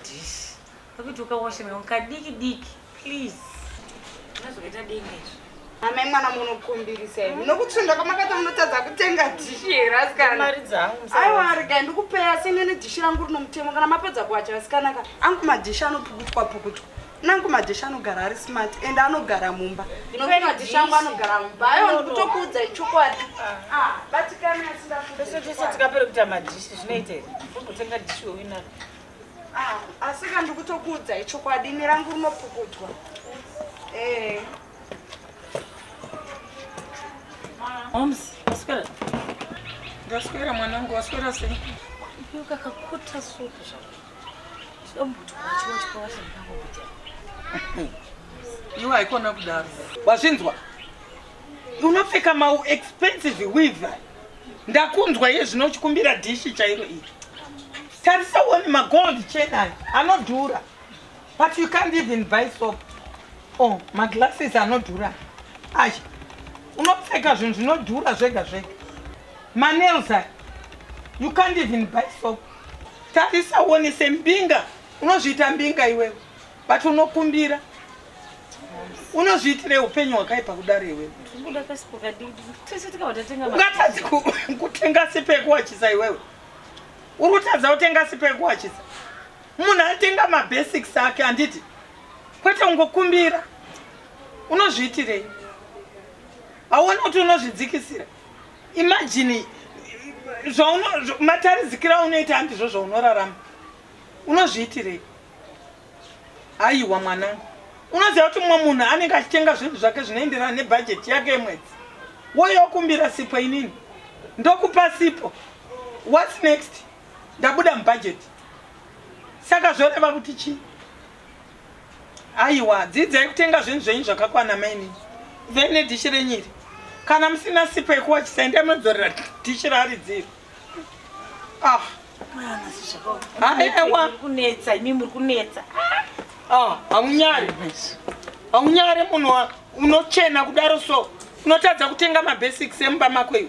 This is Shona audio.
Kadhishi kakuti ukawasha kadiki diki, please. Unazoita denga izvo. Amai, mwana munokumbirisa imi nokutsvinda kwamakaita, munotadza kutenga dhishi here, asikana? Mari dzangu. Aiwa, regai ndikupei, asi inini dhishi rangu rino mutemo. Kana mapedza kuwacha, vasikanaka, angu madhishi anopukutwa pukutwa, nangu madhishi anogara ari smart ende anogara mumba, nokuti madhishi angu anogara mumba. Aiwa, ndikutokuudzai chokwadi. Ah, batikani, asi Tese ndakuudzai tese chokwadi. Tikapere kuita madhishi zvinoita here? Tombotenga dhishi wewinaro. Ah, asi ka ndikutokuudzai chokwadi, ini rangu rinopukutwa. Eh. Moms, waswera? Ndaswera mwanangu, waswera sei? Iwe kakakuta sopo zvako. Chidombuti wachiwachikawasha ndingangokuita. Iwe, haikona kudaro, wazvinzwa? Unopfeka mau expensive weave. Ndakunzwa iye zvino uchikumbira dhishi chairo iri. Tarisa uone magold chain aya anodhura, but you can't even buy soap. Oh, maglasses anodhura acha. Unopfeka zvinhu zvinodhura zvega zvega, manails aya, you can't even buy soap. Tarisa uone, sembinga unozviita mbinga iwewe, but unokumbira. Unozviitire upenyu hwakaipa kudaro iwewe? Tinobuda kasipo kadiki. Tese tikabva tatenga. Ungatadzi kutenga sipo yekuwachisa iwewe? Uri kutadza kutenga sipo yekuwachisa? Munhu atenga mabasics ake, handiti? Kwete ungokumbira. Unozviitirei? Hauoni kuti unozvidzikisira? Imagine mataridzikiro aunoita, handizvo zvaunorarama. Unozviitirei? Aiwa mwanangu, unoziva kuti mumwe munhu anenge achitenga zvinhu zvake zvinoenderana nebhajeti yake yemwedzi, woyokumbira sipo. Inini ndokupa sipo, what's next? Ndabuda mubhajeti, saka zvoreva kuti chii? Aiwa, dzidzai kutenga zvinhu zvenyu zvakakwana. Mainini, ivai nedhishi renyiri. Kana musina sipo yekuwachisa, endai munodzorera dhishi raaridziro. Ah, aiwa. Kunetsa, imi muri kunetsa. Ah, haunyari, haunyari. Munhu unochena kudaro, so unotadza kutenga mabasics emumba mako iwe?